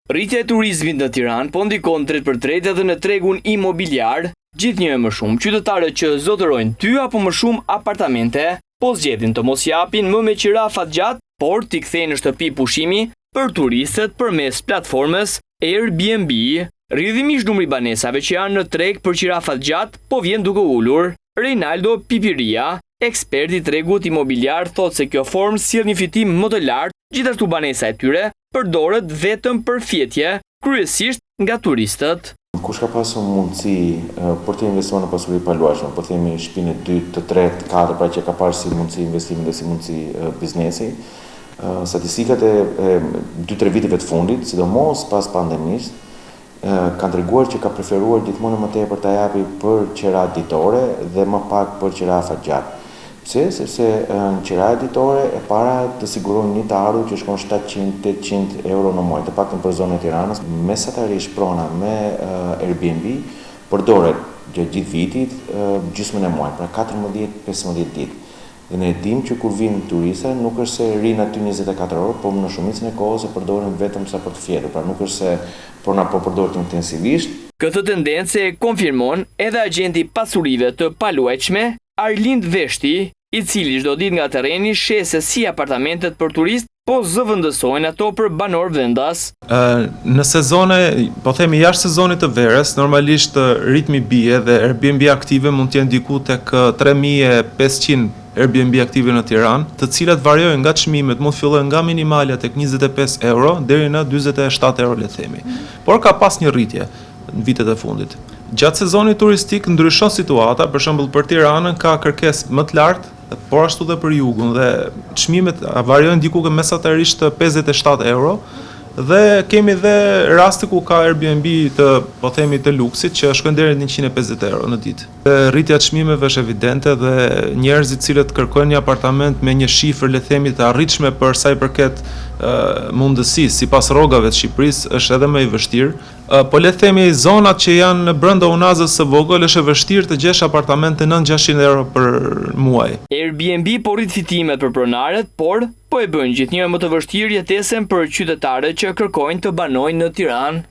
Rritja e turizmit në Tiranë po ndikon drejtpërdrejt edhe në tregun imobiliar. Gjithnjë e më shumë qytetarët që zotërojnë dy apo më shumë apartamente po zgjedhin të mos japin më me qira afatgjatë, por t'i kthejnë në shtëpi pushimi për turistët përmes platformës Airbnb. Rrjedhimisht numri i banesave që janë në treg për qira afatgjatë po vjen duke u ulur. Reinaldo Pipiria, ekspert i tregut imobiliar thotë se kjo formë sjell një fitim më të lartë, gjithashtu banesa e tyre përdoret vetëm për fjetje, kryesisht nga turistët. Kush ka pasur mundësi për të investuar në pasuri të paluajtshme, po themi shtëpinë e dytë, të tretë, të katërt, pra që ka parë si mundësi investimi dhe si mundësi biznesi, statistikat e 2-3 viteve të fundit, sidomos pas pandemisë, kanë treguar që ka preferuar gjithmonë e më tepër ta japi për qera ditore dhe më pak për qera afatgjatë. Pse? Sepse në qeraja ditore e para të siguron një të ardhur që shkon 700, 800 euro në muaj, të paktën për zonën e Tiranës. Mesatarisht prona me Airbnb përdoret gjatë gjithë vitit gjysmën e muajit, pra 14-15 ditë. Dhe ne e dimë që kur vijnë turista, nuk është se rrinë aty 24 orë, por në shumicën e kohës e përdorin vetëm sa për të fjetur, pra nuk është se prona po përdoret intensivisht. Këtë tendencë e konfirmon edhe agjenti i pasurive të paluajtshme, Arlind Veshti, i cili çdo ditë nga terreni sheh se si apartamentet për turistë po zëvendësojnë ato për banorë vendas. Në sezone, po themi jashtë sezonit të verës, normalisht ritmi bie dhe Airbnb aktive mund të jenë diku tek 3500 Airbnb aktive në Tiranë, të cilat variojnë nga çmimet, mund të fillojnë nga minimalja tek 25 euro deri në 47 euro le të themi. Por ka pas një rritje në vitet e fundit. Gjatë sezonit turistik ndryshon situata, për shembull për Tiranën ka kërkesë më të lartë, por ashtu dhe për jugun dhe çmimet variojnë diku mesatarisht 57 euro dhe kemi dhe raste ku ka Airbnb të, po themi, të luksit që shkojnë deri në 150 euro në ditë. Dhe rritja e çmimeve është evidente dhe njerëzit të cilët kërkojnë një apartament me një shifër le të themi të arritshme për sa i përket mundësisë sipas rrogave të Shqipërisë është edhe më i vështirë. Po le të themi zonat që janë brenda unazës së vogël është e vështirë të gjesh apartamente 9-600 euro për muaj. Airbnb po rrit fitimet për pronarët, por po e bën gjithnjë më të vështirë jetesën për qytetarët që kërkojnë të banojnë në Tiranë.